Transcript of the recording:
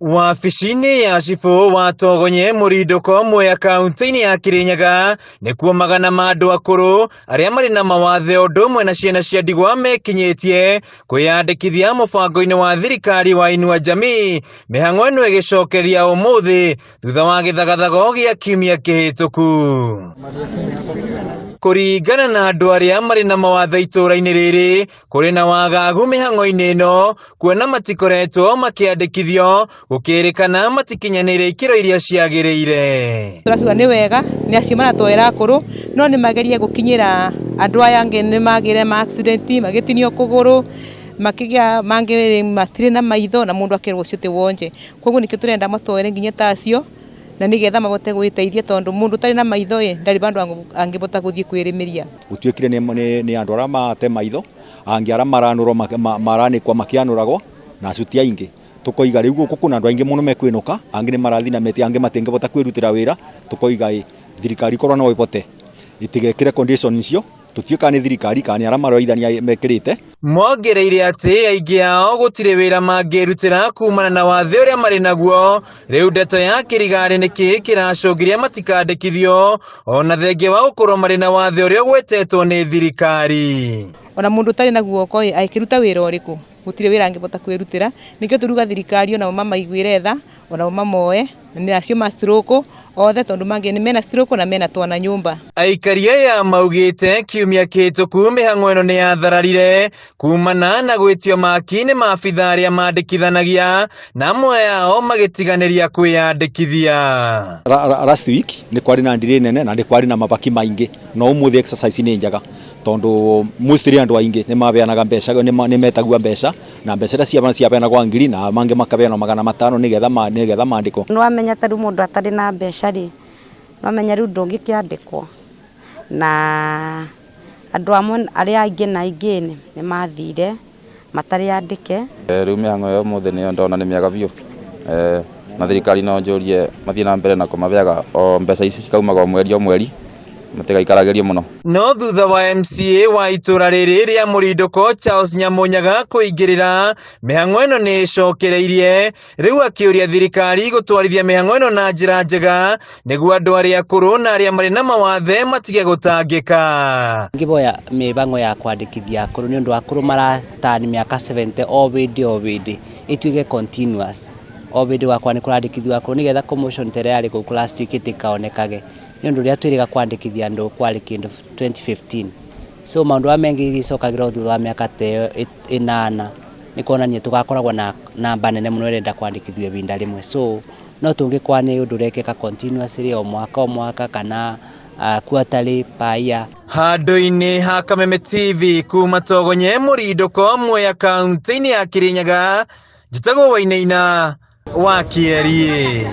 Wabici-inĩ ya cibũ wa Togonye Mũrindũko Mwea kaunti-inĩ ya Kirinyaga nĩkuo magana ma andũ akũrũ arĩa marĩ na mawathe ũndũ ũmwe na ciana cia ndigwa mekinyĩtie kwĩyandĩkithia mũbango-inĩ wa thirikari wa Inua Jamii, mĩhang'o ĩno ĩgĩcokeria ũmũthĩ thutha wa gĩthagathago gĩa kiumia kĩhĩtũku. Kũringana na andũ arĩa marĩ na mawathe itũũra-inĩ rĩrĩ, kũrĩ na wagagu mĩhang'o-inĩ ĩno kuona matikoretwo makĩandĩkithio gũkĩrĩkana matikinyanĩire ikĩro iria ciagĩrĩire. Tũrakiuga nĩ wega nĩ acio maratwera akũrũ no nĩ magerie gũkinyĩra andũ aya angĩ nĩ magĩre ma accident magĩtinio kũgũrũ makĩgĩa mangĩ matirĩ na maitho na mũndũ akerwo ũcio ti wonje. Koguo nĩkĩo tũrenda matwere nginya ta acio na nĩgetha mahote gwĩteithia tondũ mũndũ ũtarĩ na maitho ĩ ndarĩ vandũ angĩhota gũthiĩ kwĩrĩmĩria. Gũtuĩkire nĩ andũ arĩa mate maitho, angĩ arĩa maranũrwo maranĩkwo makĩanũragwo, na acio ti aingĩ. Tũkoiga rĩu gũkũ kwĩna andũ aingĩ mũno mekwĩnũka, angĩ nĩ marathiĩ na mĩtĩ, angĩ matingĩhota kwĩrutĩra wĩra, tũkoiga ĩ, thirikari korwo no ĩhote ĩtigekĩre condition icio, tũtiũĩ kana nĩ thirikari kana nĩ arĩa maroithania mekĩrĩte. Mongereire atĩ aingĩ ao gũtirĩ wĩra mangĩrutĩra kumana na wathe ũrĩa marĩ naguo. Rĩu ndeto ya kĩrigarĩ nĩ kĩĩ kĩracũngĩria matikandĩkithio ona thengia wa gũkorwo marĩ na wathe ũrĩa ũgwetetwo nĩ thirikari. Ona mũndũ ũtarĩ na guoko ĩ angĩruta wĩra ũrĩkũ? Gũtirĩ wĩra angĩhota kwĩrutĩra. Nĩkĩo tũruga thirikari onao mamaiguĩre tha, onao mamoe, na nĩ acio ma stroke othe tondũ mangĩ nĩ mena stroke na mena twana nyũmba. Aikari aya maugĩte kiumia kĩhĩtũku mĩhang'o ĩno nĩ yathararire kumana na gwĩtio maki nĩ maabitha arĩa mandĩkithanagia na amwe ao magĩtiganĩria kwĩyandĩkithia. Last week nĩ kwarĩ na delay nene na nĩ kwarĩ na mabaki maingĩ no ũmũthĩ exercise nĩ njega tondũ mostly andũ aingĩ nĩ mabeanaga mbeca nĩ metagua mbeca na mbeca iria ciabeanagwo ngiri na mangĩ makabeanwo 500 nĩgetha mandĩkwo. Nĩ wamenya ta rĩu mũndũ atarĩ na mbeca rĩ, nĩ wamenya rĩu ndũngĩkĩandĩkwo na andũ amwe arĩa aingĩ na aingĩ nĩ mathire matarĩ andĩke. Rĩu mĩhang'o ya ũmũthĩ nĩyo ndona nĩ mĩega biũ na thirikari no njũrie mathiĩ na mbere na kũmabeaga o mbeca ici cikaumaga o mweri o mweri matigaikaragĩrie mũno. No thutha wa MCA wa itũra rĩrĩ rĩa Mũrindũko Charles Nyamunyaga kũingĩrĩra, mĩhang'o ĩno nĩ ĩcokereirie, rĩu akĩũria thirikari gũtwarithia mĩhang'o ĩno na njĩra njega nĩguo andũ arĩa akũrũ na arĩa marĩ na mawathe matige gũtangĩka. Ngĩboya mĩbango ya kwandĩkithia akũrũ nĩ ũndũ akũrũ maratani mĩaka 70 o hĩndĩ o hĩndĩ ĩtuĩke continuous o hĩndĩ gwakwa nĩ kũrandĩkithio akũrũ nĩgetha commotion ta ĩrĩa yarĩ gũkũ last week ĩtikaonekage nĩ ũndũ ũrĩa twĩrĩga kwandĩkithia andũ kwarĩ kĩndũ 2015 so maũndũ maya maingĩ gĩcokagĩra o thutha wa mĩaka ta ĩyo ĩnana nĩ kuonania tũgakoragwo na namba nene mũno ĩrenda kwandĩkithio ihinda rĩmwe so no tũngĩkorwo nĩ ũndũ ũrekĩka continuously o mwaka o mwaka kana quarterly per year. Handũ-inĩ ha Kameme TV kuma Togonye Mũrindũko Mwea kaunti-inĩ ya Kirinyaga, njĩtagwo Wainaina wa Kĩeriĩ.